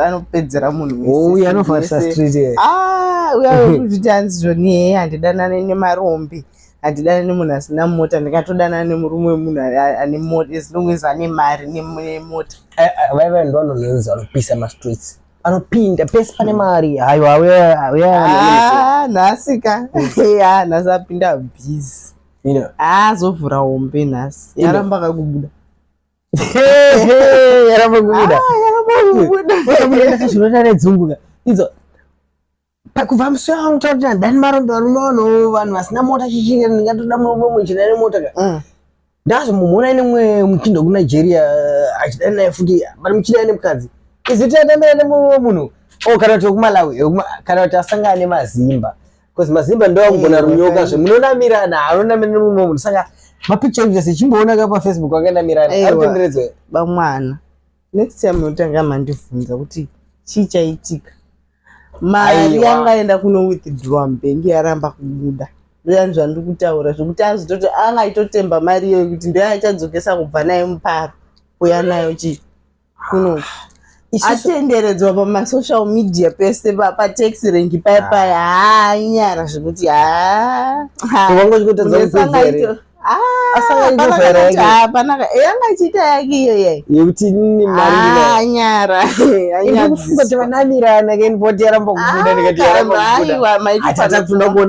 Anopedzera munhu wese. Uyu anofarisa street here. Ah, uya wekuti hanzi zvoni heye, handidanane nemarombe, handidanane nemunhu asina mota, ndingatodanana nemurume wemunhu ane mota as long as ane mari nemota. Vaiva ndo vanonzi vanopisa mastreets, anopinda pese pane mari. Haiwa, uya uya. Ah, nhasi ka, ya, nhasi apinda busy. Azovhura hombe nhasi, yaramba kakubuda. Yaramba kubuda. Ah, yaramba kubuda. Ndakazvirota nedzungu idzo kubva musi wangu taura kuti handani marombe, varume, vanhu vanhu vasina mota chichii, ndingatoda murume muchida nemota ka. Ndazomuona ine mumwe muchinda wekuNigeria achidana naye futi, but muchinda ane mukadzi, izi tatambira nemurume munhu o kana kuti wekuMalawi, kana kuti asangana nemaZimba, because maZimba ndo akugona runyoka zvemunonamirana, anonamirana nemumwe munhu. Saka mapicture zvese chimboona ka paFacebook akanamirana, Aiwa. aritenderedzwa. Bamwana, next time unotanga mandibvunza kuti chii chaitika. Mari Aiwa. yangaenda kuno withdraw mubhengi yaramba kubuda, ndoyani zvandiri kutaura zvekuti azototi anga aitotemba mari iyoyo kuti ndoyachadzokesa kubva nayo muparo kuya nayo chii kuno. Atenderedzwa pamasocial media pese, pataxi rank paya paya, haanyara zvekuti ha. Vanga uchikutadza kupedza here? Asanga itovhaira yake. Panaka yanga ichiita yake iyo yai. Yekuti nini mari ndinayo. Anyara. Ndikufunga kuti vanamirana kenipoti yaramba kubuda, ndikati yaramba kubuda. Aiwa. Hatata kufunda kuona.